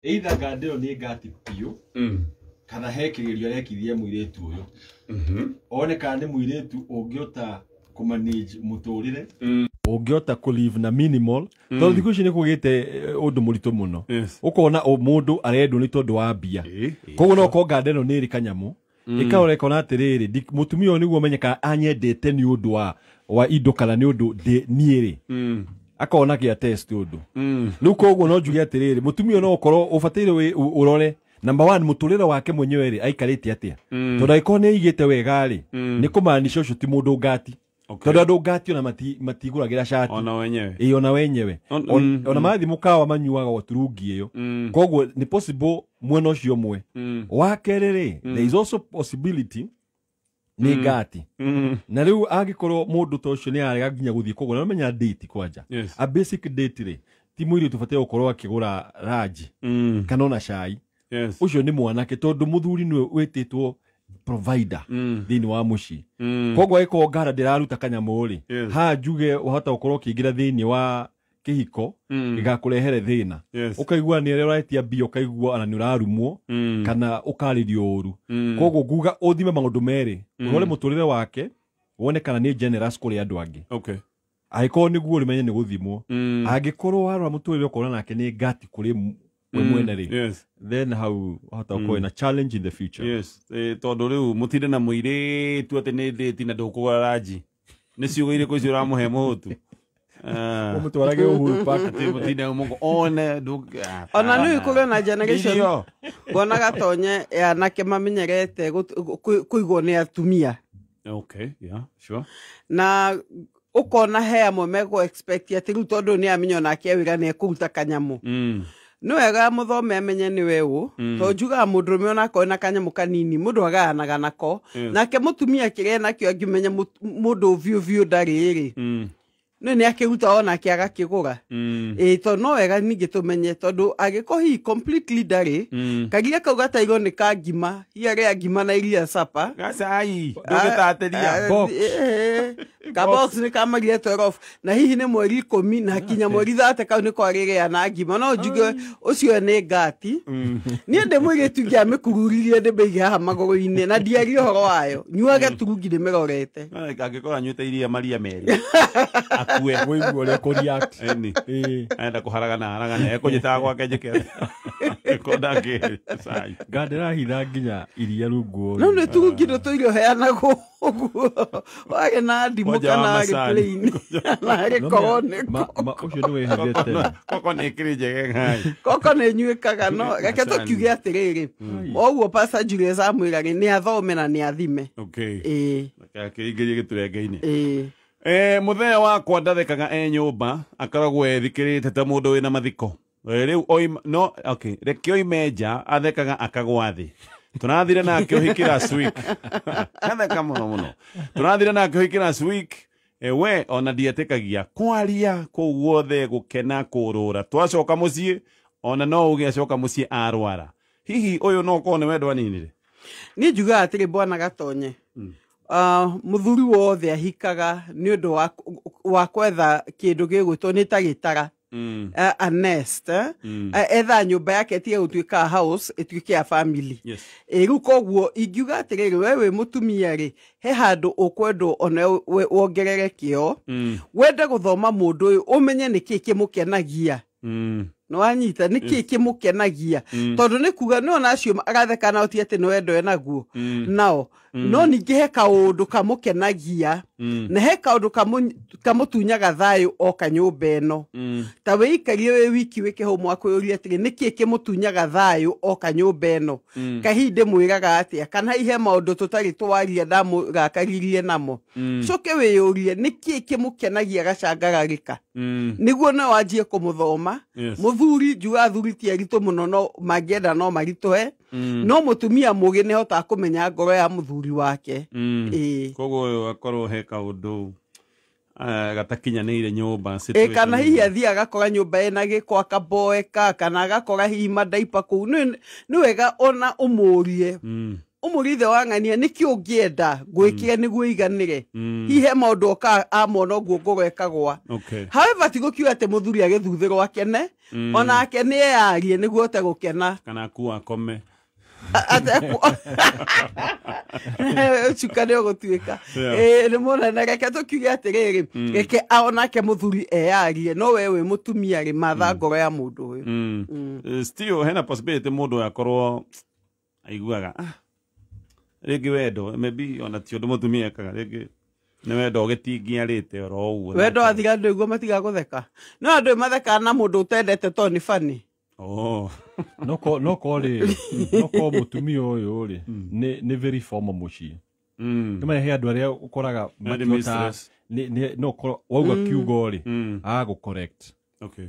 Either nganda ĩyo nĩ ngati biũ kana he kĩgerio arekithie mũirĩtu ũyũ, one kana nĩ mũirĩtu ũngĩhota kũmanage mũtũrĩre, ũngĩhota kũ live na minimal, tondũ thikũ ici nĩ kũgĩte ũndũ mũritũ mũno. Ũkona o mũndũ arendwo nĩ tondũ wa mbia. Koguo no korwo nganda ĩno nĩ ĩrĩ kanyamũ ĩkarora ĩkona atĩrĩrĩ, mũtumia ũyũ nĩguo menyeka anyendete nĩ ũndũ wa indo kana nĩ ũndũ niĩ rĩ, akona gĩa test ũndũ. Rĩu koguo no njuge atĩrĩrĩ, mũtumia ũyũ no ũkorwo ũbataire ũrore number one mũtũrĩre wake mwenyewe rĩ, aikarĩte atĩa, tondũ angĩkorwo nĩ aigĩte wega rĩ, nĩ kũmaanisha ũcio ti mũndũ ngati, tondũ andũ ngati ona matigũragĩra cati. Ona wenyewe. Ĩ, ona wenyewe. Ona mathiĩ mũkawa manyuaga o turungi ĩyo. Koguo nĩ possible mwena ũcio ũmwe. Wa kerĩ rĩ, there is also possibility nĩ ngati, na rĩu angĩkorwo mũndũ ta ũcio nĩ arega nginya gũthiĩ kũgũra, no menya date kwanja, a basic date rĩ, ti mũirĩtu ũbataire gũkorwo akĩgũra ranji kana ona cai. Ũcio nĩ mwanake, tondũ mũthuri nĩwe wĩtĩtwo provider thĩinĩ wa mũciĩ. Koguo angĩkorwo ngara ndĩraruta kanyamũ rĩ, haha njuge wahota gũkorwo ũkĩingĩra thĩinĩ wa kĩhiko gĩgakũrehere thĩna. Ũkaigua nĩ ũrĩa ũretia mbia, ũkaigua ona nĩ ũrarumwo kana ũkarĩrio ũru. Koguo nguga ũthime maũndũ merĩ, ũrore mũtũrĩre wake, wone kana nĩ generous kũrĩ andũ angĩ. Angĩkorwo nĩguo ũrĩmenye nĩ gũthimwo. Angĩkorwo warora mũtũrĩre ũkona nake nĩ ngati kũrĩ we mwene rĩ, then hau wahota gũkorwo na challenge in the future. Yes. Tondũ rĩu mũtinde na mũirĩtu atĩ nĩ ndĩti na ndũkũgũra ranji, nĩ ciugo irĩkũ icio ũramũhe mũhũtu? Ah. Ũmũtwarage Uhuru Park. Atĩ mũtinde mũgo one Ona nĩ kũrĩ na generation Irio. Ngona gatonye anake mamenyerete kũigwo nĩ atumia. Okay, yeah, sure. Na ũkona he amwe megũ expect atĩ rĩu tondũ nĩ amenya onake wĩra nĩ ekũruta kanyamũ. Nĩ wega mũthome amenye nĩ we ũ, tondũ njugaga mũndũrũme onakorwo na kanyamũ kanini mũndũ agayanaga nako. Nake mũtumia kĩrĩa nakĩo angĩmenya mũndũ biũ biũ ndarĩ rĩ, nĩ akĩruta onake agakĩgũra. Ĩ, tondũ no wega ningĩ tũmenye, tondũ angĩkorwo hihi completely ndarĩ, karia kau gatairwo nĩ ka ngima, hihi arĩa ngima na iria sapa. Gacai ndũngĩtatĩria. Box. Ka box nĩ kamaria 12 na hihi nĩ mweri 10 na kinya mweri 30 kau nĩko arĩrĩa na ngima, no njuge ũcio nĩ ngati. Niĩ ndĩ mũirĩtu ingĩamĩkururirie ndĩmĩige haha magũrũ-inĩ na ndiarie ũhoro wayo, nyuage turungi ndĩmĩrorete. Angĩkorwo anyuĩte iria maria merĩ akue. Wĩigua ũrĩa kũ-react. Ĩni. Ĩĩ. Enda kũharagana haragana ekũnyitaga gwake njĩke ko ndangĩ cai. Nganda ĩrahitha nginya iria rungu. No nĩ turungi ndũtũire ũheanagwo ũguo warĩ na ndimũ Kwanja wa kana warĩ macani. plain kana arĩ korwo nĩ Ũcio nĩ wĩhithĩte. Koko nĩ ĩkĩrĩ njege ngai. Koko nĩ nyuĩkaga, no reke Macani. tũkiuge atĩrĩrĩ, oguo Pastor Julius amwĩra rĩ, nĩ athome na nĩ athime. Ĩĩ. Akĩingĩrie gĩturenge-inĩ. Ĩĩ. Mũthee wakwa ndathekaga e nyũmba, akoragwo ethikĩrĩte ta mũndũ wĩna mathiko. Rĩu oima no okay, reke oime nja athekaga akagwa thĩ. Tũrathire nake ũhiki last week, atheka mũno mũno. Tũrathire nake ũhiki last week. We ona ndietĩkagia kwaria kũu guothe, gũkena kũrũra, twacoka mũciĩ ona no uge acoka mũciĩ arwara. Hihi ũyũ no korwo nĩ wendo aninire? Niĩ njugaga atĩrĩ, bwana gatonye, mũthuri wothe ahikaga nĩ ũndũ wa kwetha kĩndũ gĩgwĩtwo nĩ ta gĩtara, a nest, eh? Etha nyũmba yake ĩtige gũtuĩka house, ĩtuĩke ya family. Ĩ rĩu koguo ingiuga atĩrĩrĩ, we wĩ mũtumia rĩ, he handũ ũkwendwo ona wongerere kĩo, wende gũthoma mũndũ ũyũ, ũmenye nĩkĩ kĩmũkenagia. Nĩ wanyita nĩkĩ kĩmũkenagia? Tondũ nĩ kuga nĩ ona acio aratheka nao ti atĩ nĩ wendo enaguo nao, no ningĩ he kaũndũ kamũkenagia na he kaũndũ kamũtunyaga thayũ oka nyũmba ĩno. Ta wĩikarie wĩ wiki, wĩke homework, wĩyũrie atĩrĩ, nĩkĩ kĩmũtunyaga thayũ oka nyũmba ĩno? Kahihi ndĩmwĩraga atĩa? Kana hihi he maũndũ tũtarĩ twaria ndamũrakaririe namo? Coke wĩyũrie nĩkĩ kĩmũkenagia gacangararĩka, nĩguo no wanjie kũmũthoma. Mũthuri, njuga athuri ti aritũ mũno, no mangĩenda no maritũhe, no mũtumia mũgĩ nĩ ahotaga kũmenya ngoro ya mũthuri wake. Ĩĩ. Koguo ũyũ akorwo he kaũndũ gatakinyanĩire nyũmba. Ĩ, kana hihi athiĩ agakora nyũmba ĩna gĩko akaboeka, kana agakora hihi madaipa kũu. Nĩ wega ona ũmũrie. Ũmũrithe wa ng'ania nĩkĩ ũngĩenda ngwĩkĩre nĩguo iganĩre. Hihi he maũndũ oka amona ũguo ngoro ĩkagwa. However, ti gũkiuga atĩ mũthuri agĩthuthĩrwo akene, onake nĩ eyarie nĩguo ahote gũkena. Kana akua akome. Cuka nĩ ũgũtuĩka. Nĩ mũnene, reke tũkiuge atĩrĩrĩ, reke onake mũthuri eyarie, no we wĩ mũtumia rĩ, matha ngoro ya mũndũ ũyũ. Still hena possibility mũndũ akorwo aiguaga rĩngĩ wendo, maybe ona ti ũndũ mũtumia ekaga, rĩngĩ nĩ wendo ũgĩtingiarĩte oro ũguo. Wendo wathira andũ aiguo matiga gũtheka. No andũ mathekaga na mũndũ ũtendete tondũ nĩ funny. No ko rĩ, no ko mũtumia ũyũ rĩ nĩ very formal mũciĩ. Nĩ he andũ arĩa ũkoraga makĩhota no ko wauga kiugo rĩ, agũ correct.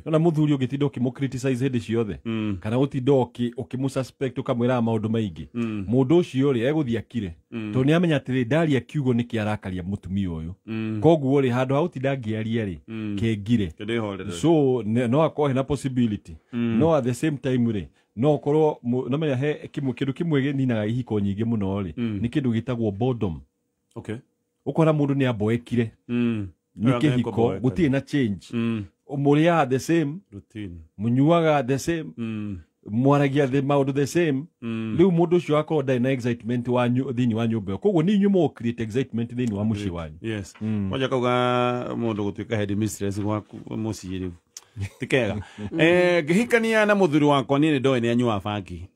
Nona mũthuri ũngĩtinda ũkĩmũ criticize hĩndĩ ciothe, kana gũtinda ũkĩmũ suspect, ũkamwĩraga maũndũ maingĩ, mũndũ ũcio rĩ egũthiĩ akire, tondũ nĩ amenya atĩrĩ, ndaria kiugo nĩkĩ arakaria mũtumia ũyũ. Koguo rĩ, handũ ha gũtinda ngĩaria rĩ, kĩngire. Kĩndĩhorere. So no akorwo hena possibility, no at the same time rĩ, no ũkorwo nomenya he kĩmwe, kĩndũ kĩmwe gĩninaga ihiko nyingĩ mũno rĩ, nĩ kĩndũ gĩtagwo boredom. Ũkora mũndũ nĩ amboekire nĩ kĩhiko, gũtirĩ na change. Mũrĩaga the same, routine, mũnyuaga the same, mwaragia the maũndũ the same. Rĩu mũndũ ũcio akorwo ndarĩ na excitement wa thĩinĩ wa nyũmba ĩyo. Koguo nĩ inyuĩ mũgũ create excitement thĩinĩ wa mũciĩ wanyu. Yes. Kwanja kauga mũndũ gũtuĩka head mistress gwaku mũciĩ rĩu ti kega. Ngĩhikania na mũthuri wakwa, niĩ nĩ ndoĩ nĩ anyuaga bangi.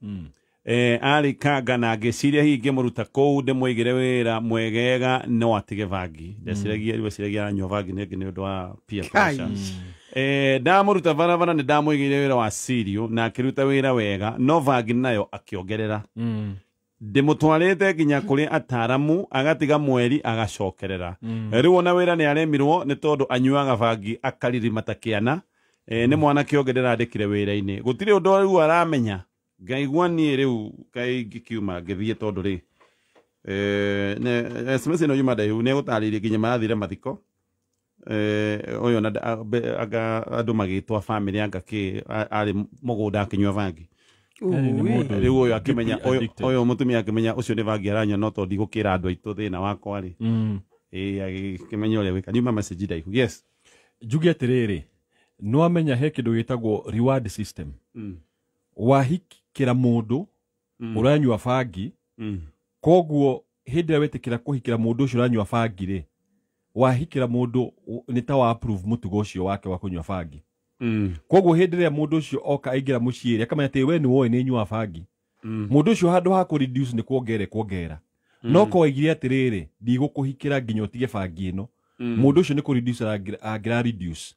Arĩ kanga na ngĩciria hihi ngĩmũruta kũu ndĩmũigĩre wĩra mwegega no atige bangi. Ndeciragia rĩu eciragia aranyua bangi nĩ nĩ ũndũ wa peer pressure. Ndamũruta barabara nĩ ndamũigĩire wĩra wa cirio na akĩruta wĩra wega, no bangi nayo akĩongerera. Ndĩmũtwarĩte nginya kũrĩ ataramu, agatiga mweri agacokerera. Rĩu ona wĩra nĩ aremirwo nĩ tondũ anyuaga bangi akaririma ta kĩana. Nĩ mwanake ũngĩ ndĩrandĩkire wĩra-inĩ, gũtirĩ ũndũ rĩu aramenya. Ngaigua niĩ rĩu kaĩ ngĩkiuma ngĩthiĩ, tondũ rĩ SMS ĩno yuma ndaihu, nĩ egũtarĩirie nginya marathire mathiko. Ũyũ na anga andũ magĩtwa family, anga kĩ arĩ mũgũnda akĩnyua bangi. Yaani nĩ mũndũ Rĩu ũyũ akĩmenya deeply addicted. Ũyũ mũtumia akĩmenya ũcio nĩ bangi aranyua, no tondũ ndigũkĩra andũ aitũ thĩna wakwa rĩ, ĩĩ, agĩkĩmenya ũrĩa gwĩka. Nyuma message ndaihu, yes. Njuge atĩrĩrĩ, nĩ wamenya he kĩndũ gĩtagwo reward system. Wahikĩra mũndũ ũranyua bangi, koguo hĩndĩ ĩrĩa wetĩkĩra kũhikĩra mũndũ ũcio ũranyua bangi rĩ, wahikĩra mũndũ nĩ ta wa approve mũtugo ũcio wake wa kũnyua bangi. Koguo hĩndĩ ĩrĩa mũndũ ũcio oka aingĩra mũciĩ rĩ, akamenya atĩ we nĩ woĩ nĩ nyuaga bangi, mũndũ ũcio handũ ha kũ reduce nĩ kuongerera kuongerera. No ko waigire atĩrĩrĩ, ndigũkũhikĩra nginya ũtige bangi ĩno, mũndũ ũcio nĩ kũ reduce angĩra reduce.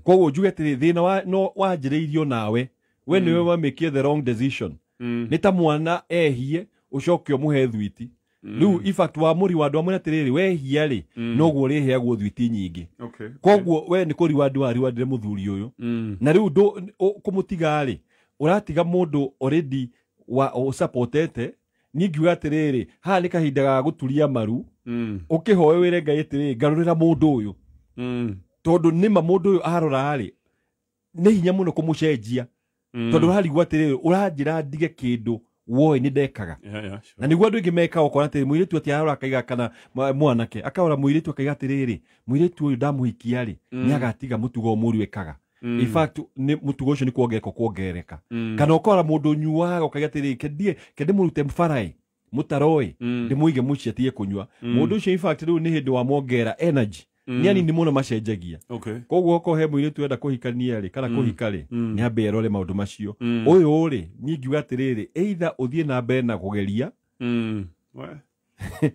Koguo njuge atĩrĩ, thĩna wa no wanjĩrĩirio nawe, we nĩwe wamĩkire the wrong decision. Nĩ ta mwana ehie ũcoke ũmũhe thwiti. Rĩu in fact wa mũri wa andũ amwe atĩrĩrĩ, wehia rĩ, noguo ũrĩheagwo thwiti nyingĩ. Koguo we nĩ kũ reward wa rewardire mũthuri ũyũ, na rĩu kũmũtiga rĩ, ũratiga mũndũ already wa ũsupportete. Niĩ ngiuga atĩrĩrĩ, haha nĩ kahinda ga gũturia maru, ũkĩhoe wĩre Ngai atĩrĩrĩ, ngarũrĩra mũndũ ũyũ, tondũ nĩma mũndũ ũyũ arora rĩ, nĩ hinya mũno kũmũcenjia, tondũ ũrarigwo atĩrĩrĩ, ũranjĩra ndige kĩndũ woĩ nĩ ndekaga. Yeah, sure. Na nĩguo andũ aingĩ mekaga, ũkona atĩrĩ, mũirĩtu atĩ arora akaiga, kana mwanake akarora mũirĩtu akaiga atĩrĩrĩ, mũirĩtu ũyũ ndamũhikia rĩ, nĩ agatiga mũtugo mũru ekaga. In fact nĩ mũtugo ũcio nĩ kuongereka kuongerereka. Kana ũkora mũndũ ũnyuaga ũkaiga atĩrĩrĩ, kendie kende mũrute baraĩ mũtaroĩ, ndĩmũige mũciĩ atige kũnyua. Mũndũ ũcio in fact rĩu nĩ hĩndĩ wamwongerera energy. Nĩ anini mũno macenjagia. Koguo okorwo he mũirĩtu enda kũhikania rĩ, kana kũhika rĩ, nĩ ambe arore maũndũ macio. Ũyũ rĩ, niĩ ngiuga atĩrĩrĩ, either ũthiĩ na mbere na kũgeria, We,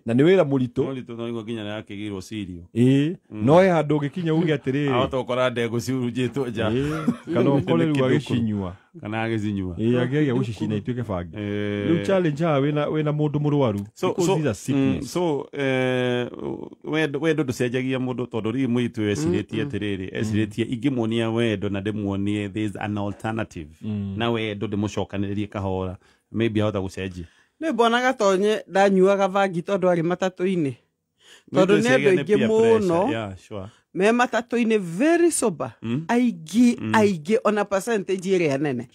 na nĩ wĩra mũritũ. Mũritũ, no igua nginya nĩrakĩgĩrwo cirio. Ĩĩ, no he handũ ũngĩkinya uge atĩrĩrĩ, Ahota gũkora ndengũ ciurunjĩtwo nja. Ĩĩ, kana ũkore rĩu Nĩ kĩndũ agĩcinyua. Kana agĩcinyua. Ĩĩ, agĩagia gũcicina ituĩke bangi. Rĩu challenge haha wĩna mũndũ mũrwaru, because these are sickness. So wendo ndũcenjagia mũndũ, tondũ rĩu mũirĩtu ũyũ ecirĩtie atĩrĩrĩ, ecirĩtie ingĩmuonia wendo na ndĩmuonie there's an alternative na wendo, ndĩmũcokanĩrĩrie kahora, maybe ahota gũcenjia. Nĩ mbona Gatonye ndanyuaga bangi tondũ arĩ matatũ-inĩ, tondũ nĩ andũ aingĩ mũno. Yeah, sure. Me matatũ-inĩ very sober. Aingĩ aingĩ, ona percentage ĩrĩa nene.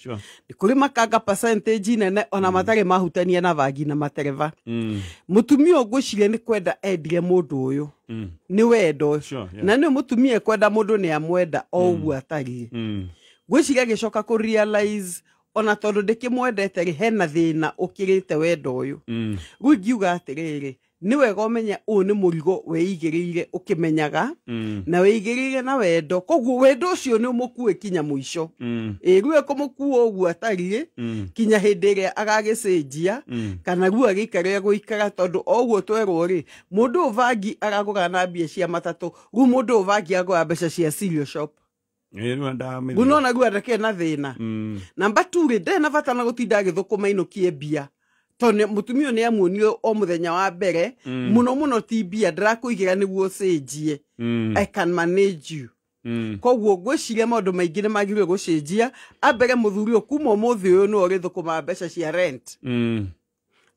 Nĩ kũrĩ makanga percentage nene ona matarĩ mahutania na bangi na matereba. Mũtumia ũyũ ngwĩciria nĩ kwenda endire mũndũ ũyũ. Nĩ wendo. Na nĩ mũtumia ekwenda mũndũ nĩ amwenda o ũguo atariĩ. Ngwĩciria agĩcoka kũ realize ona tondũ ndĩkĩmwendete rĩ, hena thĩna ũkĩrĩte wendo ũyũ. Rĩu ingiuga atĩrĩrĩ, nĩ wega ũmenye ũyũ nĩ mũrigo wĩigĩrĩire ũkĩmenyaga na wĩigĩrĩire na wendo, koguo wendo ũcio nĩ ũmũkue kinya mũico. Ĩ rĩu ekũmũkua ũguo atariĩ kinya hĩndĩ ĩrĩa agagĩcenjia kana rĩu agĩikare gũikara, tondũ o ũguo twerwo rĩ, mũndũ ũyũ bangi aragũra na mbia cia matatũ, rĩu mũndũ ũyũ bangi agũra mbeca cia cereal shop. Rĩu nona rĩu ndakĩrĩ na thĩna. Namba 2 rĩ, ndarĩ na bata na gũtinda agĩthũkũma ainũkie mbia, tondũ mũtumia ũyũ nĩ amuonire o mũthenya wa mbere mũno mũno, ti mbia ndĩrakũigĩra nĩguo ũcenjie. I can manage you. Koguo ngwĩciria maũndũ maingĩ nĩ magĩrĩirwo gũcenjia. Ambere mũthuri ũyũ kuma ũmũthĩ ũyũ nĩwe ũrĩthũkũmaga mbeca cia rent.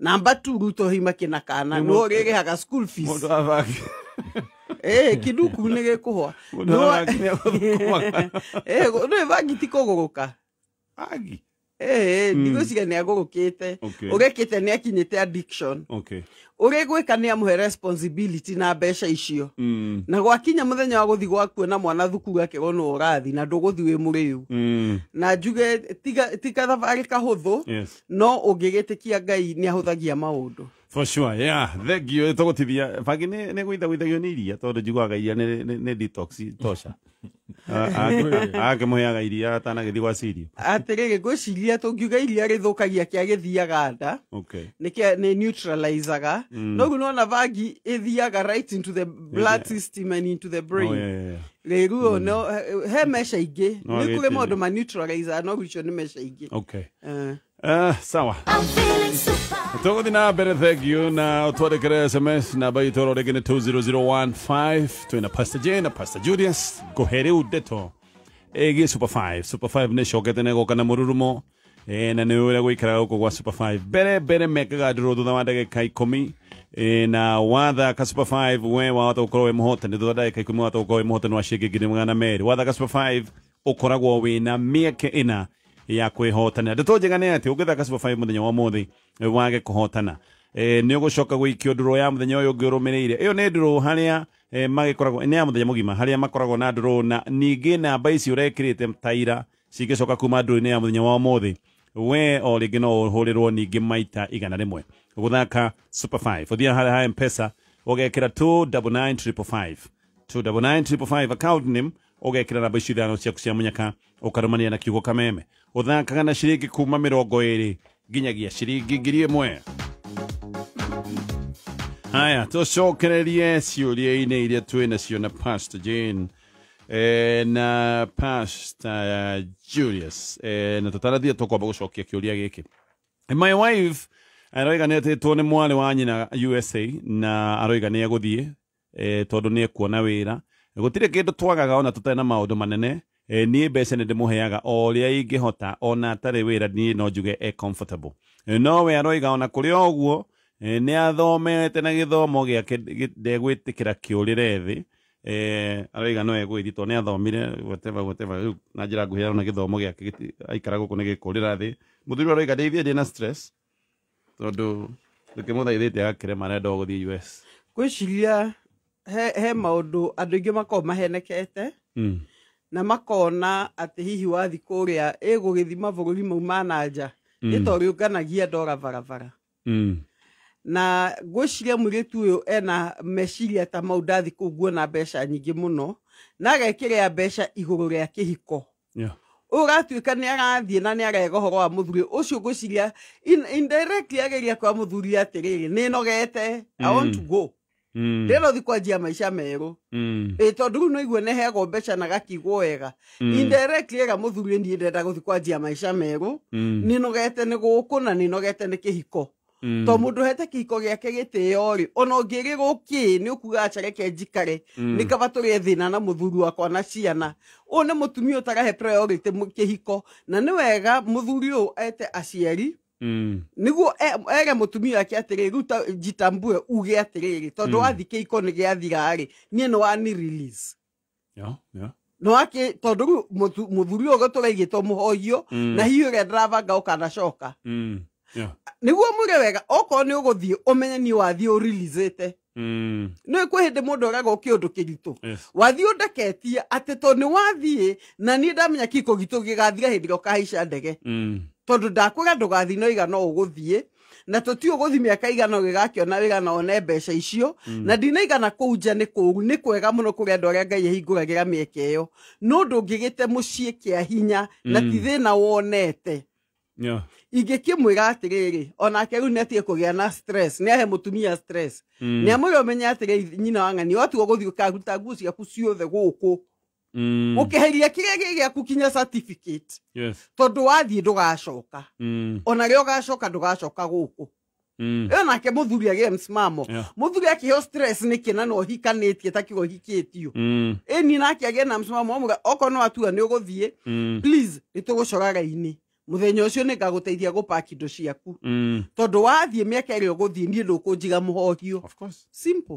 Namba 2 rĩu to hihi makĩna kana nĩwe ũrĩrĩhaga school fees. Mũndũ wa bangi. Kĩnduku nĩ gĩkũhwa. Mũndũ wa bangi nĩ agũthũkũmaga. Nĩ bangi ti kũgũrũka. Bangi? Ndigwĩciria nĩ agũrũkĩte. Ũrekĩte nĩ akinyĩte addiction. Ũrĩa gwĩka nĩ amũhe responsibility na mbeca icio. Na gwakinya mũthenya wa gũthiĩ gwakuo na mwana thukuru akerwo nĩ ũrathiĩ na ndũgũthiĩ wĩ mũrĩu. Na njuge tiga thabarĩ kahũthũ, no ũngĩgĩtĩkia Ngai nĩ ahũthagia maũndũ. For sure, yeah. Thank you. Tũgũtithia bangi nĩ gwĩthagwĩthagio nĩ iria, tondũ njiguaga iria nĩ detox tosha. Akĩmũheaga iria atanagĩthiĩ gwa cirio. Atĩrĩrĩ, ngwĩciria tũngiuga iria rĩthũkagia kĩa gĩthiaga nda. Nĩ neutralizaga. No rĩu nona bangi ĩthiaga right into the blood system and into the brain. Oh, yeah. Rĩu no he meca ingĩ. Nĩ kũrĩ maũndũ ma neutralizer, no rĩu icio nĩ meca ingĩ. Sawa. Tũgũthiĩ na mbere, thank you, na ũtwandĩkĩre SMS namba itũ oro rĩngĩ nĩ 20015. Twĩna Pastor Jane na Pastor Julius ngũhe rĩu ndeto ĩgiĩ Super 5. Super 5 nĩ ĩcokete na ĩgoka na mũrurumo, na nĩ ũrĩa gũikaraga gũkũ gwa Super 5. Mbere mbere mekaga ndũrũ thutha wa ndagĩka 10, na wathaka Super 5 we wahota gũkorwo wĩ mũhotani, thutha wa ndagĩka 10 wahota gũkorwo wĩ mũhotani wa ciringi 200,000. Wathaka Super 5 ũkoragwo wĩna mĩeke ĩna ya kwĩhotana. Ndeto njega nĩ atĩ ũngĩthaka Super 5 mũthenya wa ũmũthĩ wage kũhotana, nĩ ũgũcoka gũikio ndũrũ ya mũthenya ũyũ ũngĩ ũrũmĩrĩire. Ĩyo nĩ ndũrũ harĩa magĩkoragwo nĩ ya mũthenya mũgima, harĩa makoragwo na ndũrũ, na ningĩ namba ici ũrekĩrĩte taira cingĩcoka kuma ndũrũ-inĩ ya mũthenya wa ũmũthĩ, we o rĩngĩ no ũhũrĩrwo ningĩ maita 100. Gũthaka Super 5 ũthiaga harĩa ha M-Pesa ũgekĩra 299555, 299555 account name, ũgekĩra namba icio ithano ciaku cia mũnyaka, ũkarũmania na kiugo kameme. Ũthakaga na ciringi kuma 20 nginyagia ciringi 1000. Haya, tũcokererie ciũria-inĩ iria twĩ nacio na Pastor Jane na Pastor Julius, na tũtarathia tũkwamba gũcokia kĩũria gĩkĩ. My wife aroiga nĩ etĩtwo nĩ mwarĩ wa nyina USA, na aroiga nĩ egũthiĩ tondũ nĩ ekuona wĩra. Gũtirĩ kĩndũ twagaga ona tũtarĩ na maũndũ manene. Niĩ mbeca nĩ ndĩmũheaga o ũrĩa ingĩhota, ona atarĩ wĩra niĩ no njuge e comfortable. No we aroiga ona kũrĩ o ũguo nĩ athomete na gĩthomo gĩake ndegwĩtĩkĩra kĩũrĩre thĩ. Aroiga no egwĩthiĩ tondũ nĩ athomire whatever whatever, rĩu na njĩra nguhĩ arona gĩthomo gĩake aikara gũkũ nĩ gĩkũrĩra thĩ. Mũthuri aroiga ndeithie ndĩ na stress tondũ ndĩkĩmũthaithĩte agakĩrema arenda o gũthiĩ US. Ngwĩciria he maũndũ andũ aingĩ makoragwo mahenekete na makona atĩ hihi wathi kũrĩa ĩgũgĩthima bũrũri mau ma na nja nĩ ta ũrĩũnganagia ndora barabara. Na ngwĩciria mũirĩtu ũyũ ena meciria ta mau, ndathi kũu nguona mbeca nyingĩ mũno, na agekĩrĩa mbeca igũrũ rĩa kĩhiko. Ũyũ ũratuĩka nĩ arathiĩ na nĩ arega ũhoro wa mũthuri ũcio, ngwĩciria indirectly ageria kwa mũthuri atĩrĩrĩ, nĩ nogete, I want to go. Ndĩrenda ũthiĩ kwanjia maica merũ. Tondũ rĩu no igue nĩ heagwo mbeca na gakigwo wega. Indirectly ega mũthuri niĩ ndĩrenda gũthiĩ kwanjia maica merũ, nĩ nogete nĩ gũkũ na nĩ nogete nĩ kĩhiko. To mũndũ hete kĩhiko gĩake gĩtĩo rĩ, ona ũngĩrĩrwo kĩ nĩ ũkuga aca reke njikare, nĩ kaba tũrĩe thĩna na mũthuri wakwa na ciana. Ũyũ nĩ mũtumia ũtarahe priority kĩhiko, na nĩ wega mũthuri ũyũ ete aciari nĩguo ere mũtumia wake atĩrĩrĩ, rĩu ta njitambue uge atĩrĩrĩ, tondũ wathi kĩhiko nĩ gĩathira rĩ, niĩ nĩ wani release. Yeah, yeah. No ake tondu riu muthuri uyu turaigitwo muhoio na hihi uria ndirabanga ukanacoka. Yeah. Niguo mwire wega okorwo ni uguthie umenye ni wathie ureleasete. Nĩ kwĩ hĩndĩ mũndũ oragwo kĩũndũ kĩritũ. Wathiĩ ũndeketie atĩ tondũ nĩ wathiĩ na niĩ ndamenya kĩko gitũ gĩgathira hĩndĩ ĩrĩa ũkahaica ndege. Tondũ ndakwĩra ndũgathiĩ no igana ũgũthiĩ na tũtiũ gũthiĩ mĩaka igana ũgĩgakĩona wĩra na one mbeca icio na ndinaigana kũu nja nĩ kũũru nĩ kwega mũno kũrĩ andũ arĩa Ngai ahingũragĩra mĩeke ĩyo no ndũngĩgĩte mũciĩ kĩa hinya na ti thĩna wonete. Yeah. Ingĩkĩmwĩra atĩrĩrĩ onake rĩu nĩatige kũgĩa na stress nĩahe mũtumia stress nĩamwĩre ũmenye atĩrĩ nyina wa ng'ani watua gũthiĩ ũkaruta nguo ciaku ciothe gũkũ ũkĩheria kĩrĩa gĩ gĩaku kinya certificate. Yes. Tondũ wathiĩ ndũgacoka ona rĩrĩa ũgacoka ndũgacoka gũkũ. Ĩyo nake mũthuri agĩe msimamo. Mũthuri akĩheo stress nĩkĩ na no ũhikanĩtie ta kĩrĩa ũhikĩtio. Ĩni nake agĩe na msimamo amwĩre okorwo nĩ watua nĩ ũgũthiĩ please nĩtũgũcora raini muthenya ucio nĩ ngagũteithia gũpaki indo ciaku tondũ wathiĩ mĩaka ĩrĩa ũgũthiĩ niĩ ndũkũnjiga mũhohio. Of course. Simple.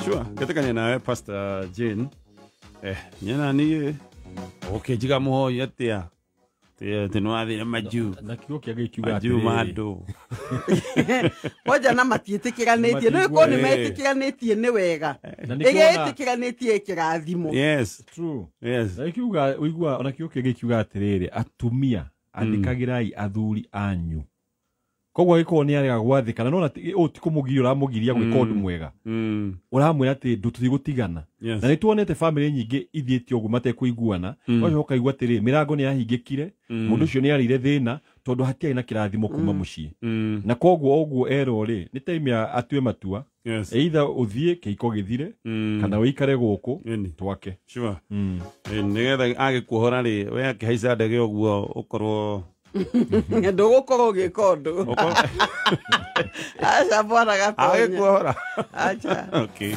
Sure ngetekania nawe Pastor Jane. Nyena niĩ ũkĩnjiga mũhohio atĩa atĩ nĩ wathiĩ na majuu na kiugo kĩa Ngai kiuga majuu ma atĩrĩrĩ andũ kwanja na matiĩtĩkĩranĩtie nĩ korwo nĩ metĩkĩranĩtie nĩ wega ĩrĩa ĩtĩkĩranĩtie kĩrathimo. Yes. True. Yes. Na kiuga uigua ona kiugo kĩngĩ kiuga atĩrĩrĩ atumia andĩkagĩrai athuri anyu koguo gĩkorwo nĩ arega gwathĩka na nona ũũ ti kũmũgiria ũramũgiria gwĩka ũndũ mwega ũramwĩra atĩ tũtigũtigana. Yes. Na nĩ tuonete family nyingĩ ithiĩte ũguo matekũiguana ũgacoka ũkaigua atĩrĩ mĩrango nĩ yahingĩkire mũndũ ũcio nĩ arĩire thĩna tondũ hatiarĩ na kĩrathimo kuma mũciĩ na koguo ũguo erwo rĩ nĩ time ya atue matua. Yes. Either ũthiĩ kĩhiko gĩthire kana ũikare gũkũ twake. Sure. Nĩgetha agĩkuohora rĩ we akĩhaica ndege ũguo ũkorwo ndũgũkorwo ũgĩka ũndũ. Aca bwana Gatonya. Agĩkuohora. Aca. Okay.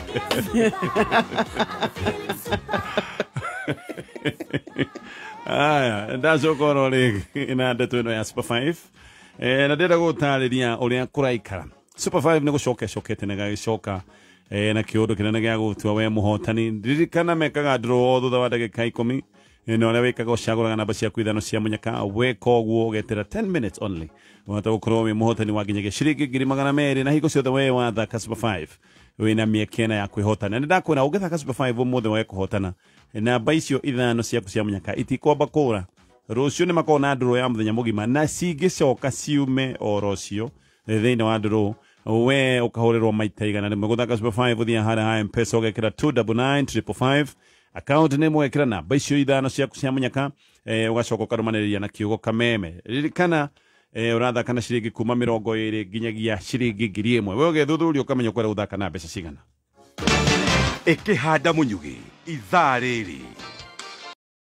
Aya ndacoka oro rĩngĩ na ndeto ĩno ya Super 5 na ndĩrenda gũtarĩria ũrĩa kũraikara. Super 5 nĩ gũcoka ĩcokete na gagĩcoka na kĩũndũ kĩnene gĩa gũtua we mũhotani. Ririkana mekaga draw thutha wa ndagĩka 10 na ũrĩa wĩkaga ũcagũraga namba ciaku ithano cia mũnyaka weka ũguo ũgetera 10 minutes only wahota gũkorwo wĩ mũhotani wa nginyagia ciringi 200,000 na hingo ciothe we wathaka Super 5 wĩna mĩeke ĩna ya kwĩhotana. Nĩ ndakwĩra ũngĩthaka Super 5 ũmũthĩ wage kũhotana namba icio ithano ciaku cia mũnyaka itikwamba kũra rũciũ nĩ makorwo na draw ya mũthenya mũgima na cingĩcoka ciume o rũciũ thĩinĩ wa draw we ũkahũrĩrwo maita 100. Gũthaka Super 5 ũthiaga harĩa ha M-Pesa ũgekĩra 299,555 account nĩ mwekĩra namba icio ithano ciaku cia mũnyaka ũgacoka ũkarũmanĩrĩria na kiugo kameme. Ririkana ũrathaka na ciringi kuma 20 nginyagia ciringi 1,000. We ũgethuthuria ũkamenya ũkwenda gũthaka na mbeca cigana. Ĩkĩhanda mũnyugĩ ithaa rĩrĩ